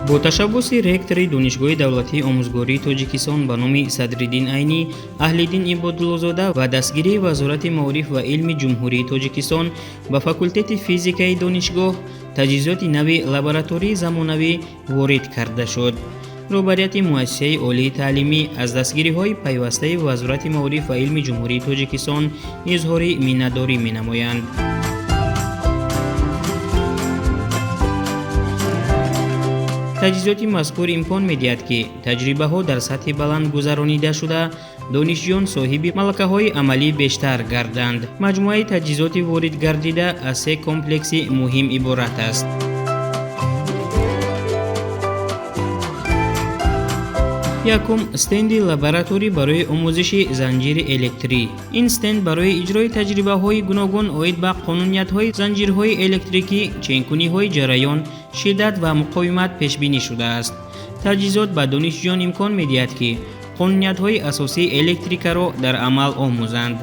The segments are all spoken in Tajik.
Бо ташаббуси ректори Донишгоҳи давлатии омӯзгории Тоҷикистон ба номи Садриддин Айнӣ Аҳлиддин Ибодуллозода ва дастгирии Вазорати маориф ва илми Ҷумҳурии Тоҷикистон ба факултети физикаи донишгоҳ таҷҳизоти нави лаборатории замонавӣ ворид карда шуд. Роҳбарияти муассисаи олии таълимӣ аз дастгириҳои пайвастаи Вазорати маориф ва илми Ҷумҳурии Тоҷикистон изҳори миннатдорӣ менамоянд. Таҷҳизоти мазкур имкон медиҳад, ки таҷрибаҳо дар сатҳи баланд гузаронида шуда, донишҷӯён соҳиби малакаҳои амалӣ бештар гарданд. Маҷмӯаи таҷҳизоти ворид гардида аз се комплекси муҳим иборат аст. Якум, стенди лабораторӣ барои омӯзиши занҷири электрӣ. Ин стенд барои иҷрои таҷрибаҳои гуногун оид ба қонуниятҳои занҷирҳои электрикӣ, ченкуниҳои ҷараён, шиддат ва муқовимат пешбинӣ шудааст. Таҷҳизот ба донишҷӯён имкон медиҳад, ки қонуниятҳои асосии электрикаро дар амал омӯзанд.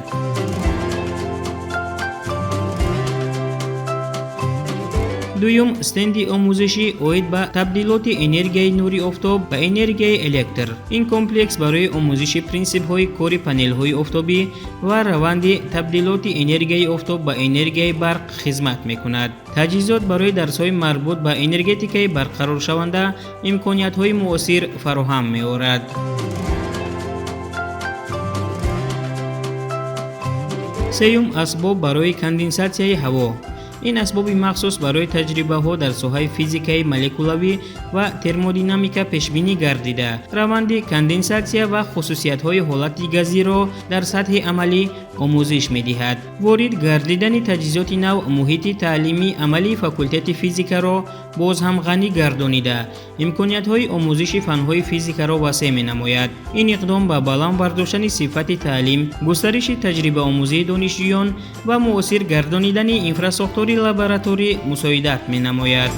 Дуюм, стенди омӯзишӣ оид ба табдилоти энергияи нури офтоб ба энергияи электр. Ин комплекс барои омӯзиши принсипҳои кори панелҳои офтобӣ ва раванди табдилоти энергияи офтоб ба энергияи барқ хизмат мекунад. Таҷҳизот барои дарсҳои марбут ба энергетикаи барқароршаванда имкониятҳои муосир фароҳам меорад. Сеюм, асбоб барои конденсатсияи ҳаво. Ин асбоби махсус барои таҷрибаҳо дар соҳаи физикаи молекулавӣ ва термодинамика пешбинӣ гардида, раванди конденсатсия ва хусусиятҳои ҳолати газиро дар сатҳи амалӣ омӯзиш медиҳад. Ворид гардидани таҷҳизоти нав муҳити таълимии амалии факултети физикаро боз ҳам ғанӣ гардонида, имкониятҳои омӯзиши фанҳои физикаро васеъ менамояд. Ин иқдом ба баланд бардоштани сифати таълим, густариши таҷрибаомӯзии донишҷӯён ва муосир гардонидани инфрасохтори лабораторӣ мусоидат менамояд.